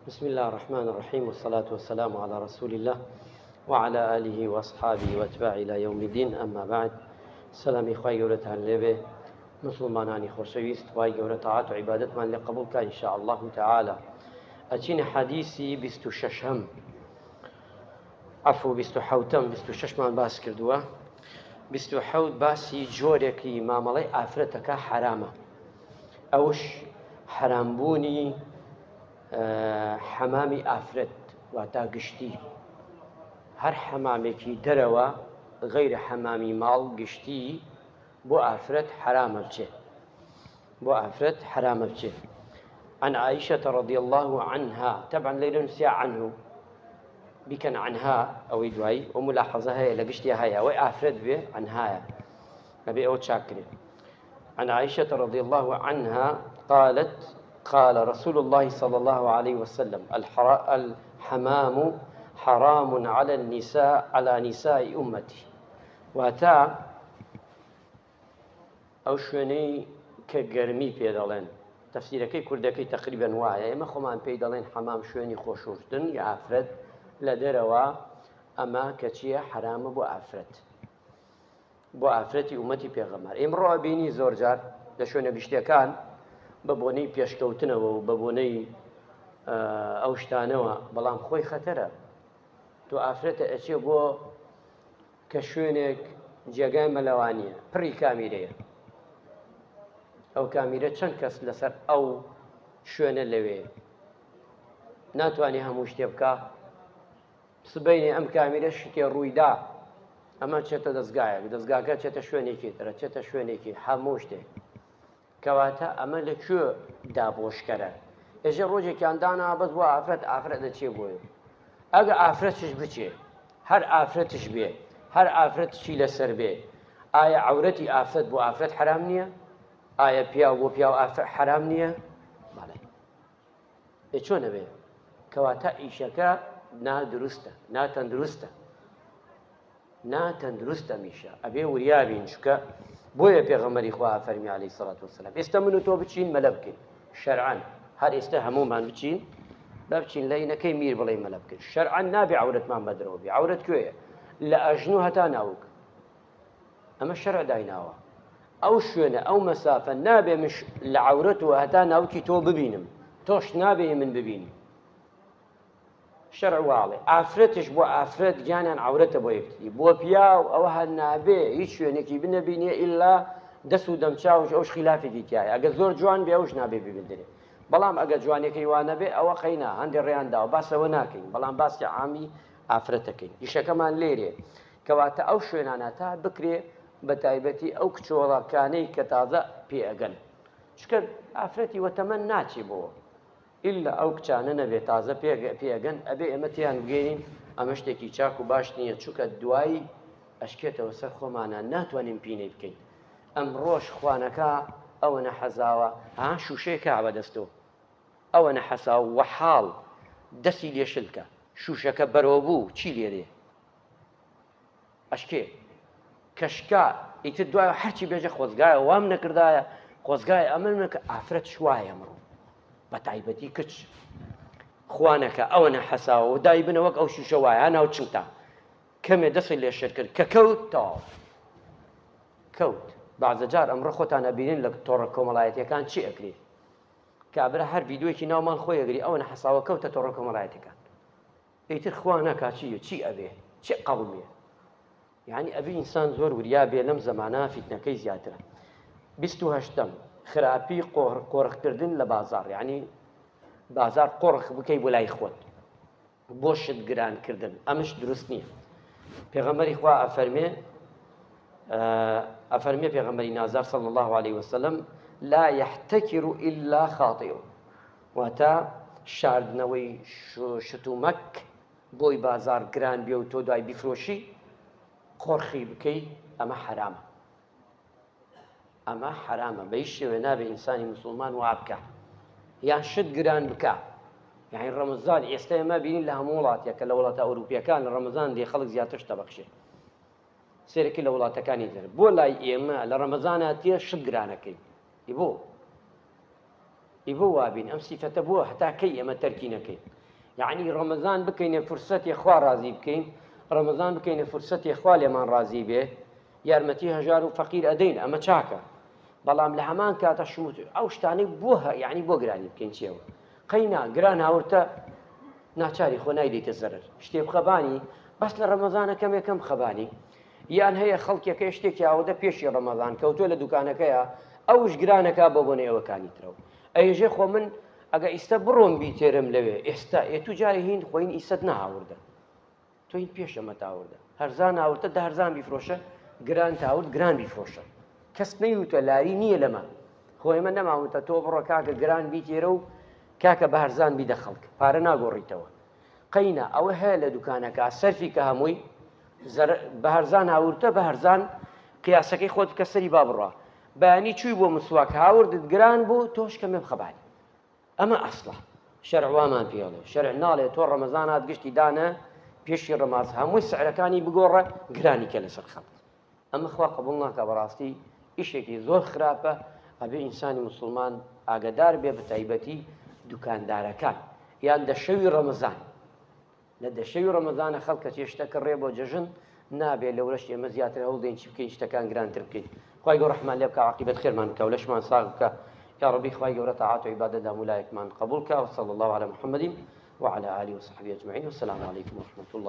بسم الله الرحمن الرحيم والصلاة والسلام على رسول الله وعلى آله وأصحابه وأتباعه إلى يوم الدين أما بعد سلامی خوای گەورەتان لێبێ مسلمانانی خۆشەویست خوای گەورە تاعات و عیبادەتمان لێ قبول کا إن شاء الله تعالى ئەچینە حەدیسی 26 عفو 27 26مان باس کردووە 27 باسی جۆرێکی مامەڵەی ئافرەتەکە حرامە ئەوش حرامبوونی حەمامی ئافرەت واتا گشتی هەر حەمامێکی دەرەوە غەیرە حەمامی ماڵ گشتی بۆ ئافرەت حرامە بچێ بۆ ئافرەت حرامە بچێ عن عائشة رضي الله عنها طبعا ليلة نسيا عنه بكن عنها ئەوەی دوایی و ملاحظە هەیە لە گشتی هەیە ئەوەی ئافرەت بێ عنهایە ئەبێ ئەوە چاکرێ عن عائشة رضي الله عنها قالت قال رسول الله صلى الله عليه وسلم الحمام حرام على النساء على نساء أمتي واتا ئەو شوێنەی کە گەرمی پێ دەڵێن تەفسیرەکەی کوردەکەی تقریبا وایە ئێمە خۆمان پێی دەڵێن حەمام شوێنی خۆشوشتن یا ئافرەت لە دەرەوە ئەمە کەچیە حرامە بۆ ئافرەت بۆ ئافرەتی ئومەتی پێغەمبەر. ئیمڕۆ ئەبینی زۆر جار لە شوێنە گشتیەکان بە بۆنەی پێشکەوتنەوە و بە بۆنەی ئەو شتانەوە بەڵام خۆی خەتەرە تۆ ئافرەتە ئەچێ بۆ کە شوێنێک جێگای مەلەوانیە پڕی کامیرەیە ئەو کامیرە چەند کەس لەسەر ئەو شوێنە لەوێ ناتوانێ هەموو شتێ بکە سبەینێ ئەم کامیرە شتێ ڕوویدا ئەمە چێتە دەستگایەک دەستگاکە چێتە شوێنێکی ترە چێتە شوێنێکی هەموو شتێک کەواتە ئەمە لە کوێ دابۆشکەرە ئێژە ڕۆژێکیان دانا بەس بۆ ئافرەت ئافرەت دەچێ بۆیە ئەگە ئافرەتش بچێ هەر ئافرەتش بێ هەر ئافرەتشی لەسەر بێ ئایا عورەتی ئافرەت بۆ ئافرەت حرام نییە ئایا پیاو بۆ پیاو ئافرەت حرام نییە بەڵێ ئێ چۆن ئەبێ؟ کەواتە ئیشەکە نا دروستە نا تەندروستە نا تەندروستە میشە ئەبێ وریا بین چونکە بۆیە پێغەمبەری خوا فەرمی عەلەیهی سەڵات وەسەلام ئێستا من و تۆ بچین مەلە بکەین شەرعەن هەر ئێستا هەموومان بچین با بچین لە ئینەکەی میر بڵێ مەلە بکەین شەرعەن نابێ عەورەتمان بەدرەوە بێ عەورەت کوێیە لە ئەژنۆ هەتا ناوک ئەمە شەرع دایناوە ئەو شوێنە ئەو مەسافە نابێ مش لە عورەت و هەتا ناوکی تۆ ببینم تۆش نابێ من ببینی شەرع واڵێ ئافرەتش بۆ ئافرەت گیانیان عورەتە بۆ یەکتری بۆ پیاو ئەوە هەر نابێ هیچ شوێنێکی بنەبینێ ئللا دەست و دەمچاوش ئەوش خلافێکی تایە ئەگە زۆر جوان بێ ئەوش نابێ ببیندرێ بەڵام ئەگە جوانەکەی وانەبێ ئەوە قەینا هەندێ ڕێیان داوە باسەوە ناکەین بەڵام باسی عامی ئافرەتەکەین ئیشەکەمان لێرێ کەواتە ئەو شوێنانە تا بکرێ بە تایبەتی ئەو کچۆڵەکانەی کە تازە پێ ئەگەن چونکە ئافرەتی وەتەمەن ناچێ بۆ ئیلا ئەو کچانە نەبێ تازە پێ ئەگەن ئەبێ ئێمە تێیان بگەینین ئەمە شتێکی چاک و باش نییە چونکە دوایی ئەشکێتەوە سەر خۆمانە ناتوانین پینەی بکەین ئەمڕۆش خوانەکە ئەوەنە حەزاوە ها شوشەیەکە بەدەستەوە ئەوەنە حەساو وەحاڵ دەستی لێ شل کە شوشەکە بەرەو بوو چی لێ دێ ئەشکێ کە شکا ئیتر دوای هەرچی بێژە خۆزگایە وام نەکردایە خۆزگای ئەمە نەکە ئافرەت شوایە ئەمڕۆ بە تایبەتی کچ خوانەکە ئەوە نەحەساوە و دای بنە وەک ئەو شوشە وایە ناو چنگتا کەمێ دەستی لێ شل کرد کە کەوت تەواو کەوت بەعزە جار ئەمڕۆ خۆتان ئەبینن لە تۆڕە کۆمەڵایەتیەکان چی ئەکرێ کابرا هەر ڤیدیۆیەکی ناو ماڵ خۆی ئەگری ئەوە نەحەساوە کەوتە تۆڕە کۆمەڵایەتیەکان ئیتر خوا نەکا چی چی ئەبێ چی قەومێ یعنی ئەبێ ئینسان زۆر وریا بێ لەم زەمانە فیتنەکەی زیاترە 28 خراپی قۆڕ قۆرخکردن لە بازاڕ یعنی بازار قۆڕخ بکەی بۆ لای خۆت بۆ شت گرانکردن ئەمش دروست نییە پێغەمبەری خوا ئەفەرمێ ئەفەرمێ پێغەمبەری نازار صلی الله عليه وسلم لا يحتكر إلا خاطئ واتە شاردنەوەی شتومەک بۆی بازاڕ گران بێ و تۆ دوای بیفرۆشی قۆرخی بکەی ئەمە حەرامە ئەمە حەرامە بە هیچ شێوێ نابێ ئینسانی مسلمان وا بکە یان شت گران بکە یعنی ڕەمەزان ئێستا ئێمە بینین لە هەموو وڵاتێکە لە وڵاتە ئەوروپیەکان لە ڕەمەزان دێ خەڵک زیاتر شتە بەخشێ سێرەکی لە وڵاتەکانی تر بۆ لای ئێمە لە ڕەمەزانە تێ شت گرانەکەی بۆ؟ ئی بۆ وابین ئەم سیفەتە بۆ هەتا کەی ئێمە تەرکی نەکەین یعنی ڕەمەزان بکەینە فرسەتی خوا ڕازی بکەین ڕەمەزان بکەینە فرسەتی خوا لێمان ڕازی بێ یارمەتی هەژار و فەقیر ئەدەین ئەمە چاکە بەڵام لە هەمان کاتە شموت ئەو شتانەی بۆ یعنی بۆ گرانی بکەین چیەوە قەینا گران هاورتە ناچاری خۆ نایدەیتە زەرەر شتێ بخەبانی بەس لە ڕەمەزانە کەمێکەم خەبانی یان هەیە خەڵکێکەیە شتێکی ئاوردە پێشی ڕەمەزان کەوتووە لە دوکانەکەیا ئەوش گرانەکا بۆ بۆنەی ئەوەکانی ترەوە ئەیژێ خۆ من ئەگە ئیستە بڕۆم بیتێرم لەوێ ئێستا ئێ تو جارێ هین خۆین ئیسەت نەهاوردە تۆ هین پێش ئەمە تاوردە هەرزان هاورتە دە هەرزان بیفرۆشە گران تاورد گران بیفرۆشە کەس نەیوتە لاری نییە لەمە خۆ ئێمە نەماوتە تۆ بڕۆ کاکە گران بیتێرە و کاکە بە هەرزان بیدە خەڵک پارە ناگۆڕیتەوە قەینا ئەوە هەیە لە دوکانەکە سەرفی کە هەمووی بە هەرزان هاورتە بە هەرزان قیاسەکەی خۆت بکە سەری با بڕا بەیانی چووی بۆ مسواک هاوردت گران بوو تۆش کەمێ بخەبانی ئەمە ئەسڵە شەرع وامان پێڵێ شەرع ناڵێ تۆ ڕەمەزانات گشتی دانە پێشی ڕەماز هەمووی سعرەکانی بگۆڕە گرانی کە لەسەر خەڵک ئەمە خوا قبوڵ ناکا بەڕاستی ئیشێکی زۆر خراپە ئەبێ ئینسانی موسڵمان ئاگەدار بێ بەتایبەتی دوکاندارەکان یان دە شەوی ڕەمەزان لە دە شەوی ڕەمەزانە خەڵکە چێ شتە کڕێ بۆ جەژن نابێ لەورەش ئێمە زیاتر هەوڵ دەین چی بکەین شتەکان گرانتر بکەین خوای گەورە ڕەحمان لێ بکا عاقیبەت خێرمان بکا و لەشمان ساغ بکا یا ڕەبی خوای گەورە تاعات و عیبادەت لە هەموو لایەکمان قبوڵ کا وصلی الله علی محمد وعلى آله وصحبه أجمعين والسلام عليكم ورحمة الله.